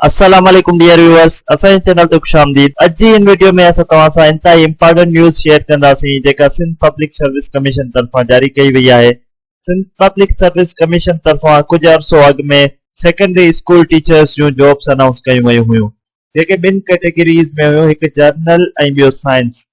السلام عليڪم dear viewers اسان جي چينل تي خوش آمديد اڄ جي هن وڊيو ۾ اسان توهان سان انتهائي امپارٽنٽ نيوز شيئر ڪنداسين جيڪا سنڌ پبلڪ سروس ڪميشن طرفان جاري ڪئي وئي آهي سنڌ پبلڪ سروس ڪميشن طرفان ڪجهه عرصو اڳ ۾ سيڪنڊري اسڪول ٽيچرس جون جابس انائونس ڪيون ويون هيون جيڪي ٻن ڪيٽيگريز ۾ هيون هڪ جنرل ۽ ٻيو سائنس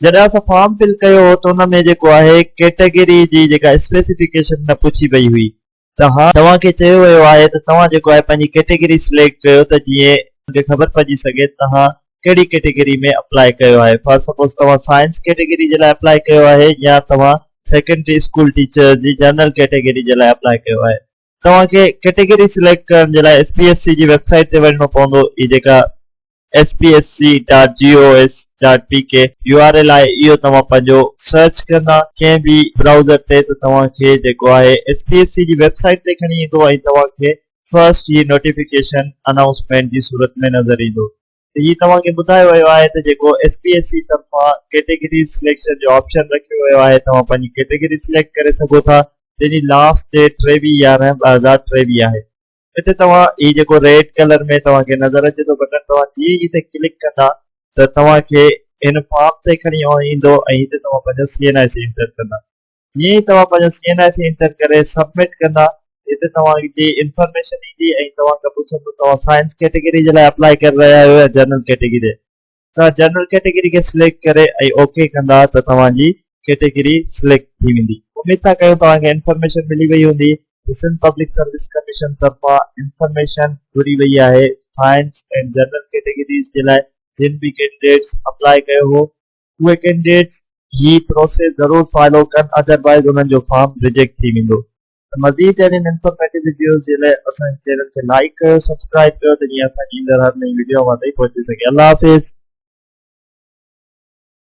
جڏهن اسان فارم فل ڪيو هو ته ان ۾ جيڪو آهي ڪيٽيگري جي جيڪا اسپيسيفڪيشن نه پڇي وئي هئي ته هاڻ توهان کي چيو ويو آهي ته توهان جيڪو آهي پنهنجي ڪيٽيگري سليڪٽ ڪيو ته جيئن ان کي خبر پئجي سگهي ته توهان ڪهڙي ڪيٽيگري ۾ اپلائي ڪيو آهي فار سپوز توهان سائنس ڪيٽيگري جي لاء اپلائي ڪيو آهي يا توهان سيڪنڊري اسڪول ٽيچر جي جنرل ڪيٽيگري جي لاء اپلائي ڪيو آهي توهان کي ڪيٽيگري سليڪٽ ڪرڻ جي لاء ايس پي ايس سي جي ويب سائيٽ تي وڃڻو پوندو هي جيڪا S P S C dot G O S dot P K U R L آهي اهو توهان پنهنجو سرچ ڪندا ڪنهن به برائوزر تي ته توهان کي جيڪو آهي ايس پي ايس سي جي ويب سائيٽ تي کڻي ايندو ۽ توهان کي فرسٽ هي نوٽيفڪيشن انائونسمينٽ جي صورت ۾ نظر ايندو ته هي توهان کي ٻڌايو ويو آهي ته جيڪو ايس پي ايس سي طرفان ڪيٽيگري سليڪشن جو آپشن رکيو ويو آهي توهان پنهنجي ڪيٽيگري سليڪٽ ڪري سگهو ٿا جنهن جي لاسٽ ڊيٽ 23 11 2023 آهي. هتي توهان هي جيڪو ريڊ ڪلر ۾ توهان کي نظر اچي ٿو بٽڻ توهان جيئن ئي هتي ڪلڪ ڪندا ته توهان کي هن فارم تي کڻي ايندو ۽ هتي توهان پنهنجو سي اين آء سي انٽر ڪندا جيئن ئي توهان پنهنجو سي اين آء سي انٽر ڪري سبمٽ ڪندا هتي توهان جي انفارميشن ايندي ۽ توهان کان پڇندو توهان سائنس ڪيٽيگري جي لاء اپلائي ڪري رهيا آهيو يا جنرل ڪيٽيگري توهان جنرل ڪيٽيگري کي سليڪٽ ڪري ۽ اوڪي ڪندا ته توهان جي ڪيٽيگري سليڪٽ ٿي ويندي اميد ٿا ڪيون توهان کي انفارميشن ملي وئي هوندي ته سنڌ پبلڪ سروس ڪميشن طرفان انفارميشن گهري وئي آهي سائنس ۽ جنرل ڪيٽيگريز جي لاء جن به ڪينڊيڊيٽس اپلائي ڪيو هو اهي ڪينڊيڊيٽس هي پروسيس ضرور فالو ڪن ادروائز انهن جو فارم ريجيڪٽ ٿي ويندو. ته مزيد اهڙين انفارميٽو وڊيوز جي لاء اسان جي چينل کي لائيڪ ڪيو سبسڪرائيب ڪيو ته جيئن اسان جي ايندڙ هر نئين وڊيو اوهان تائين پهچي سگهي الله حافظ.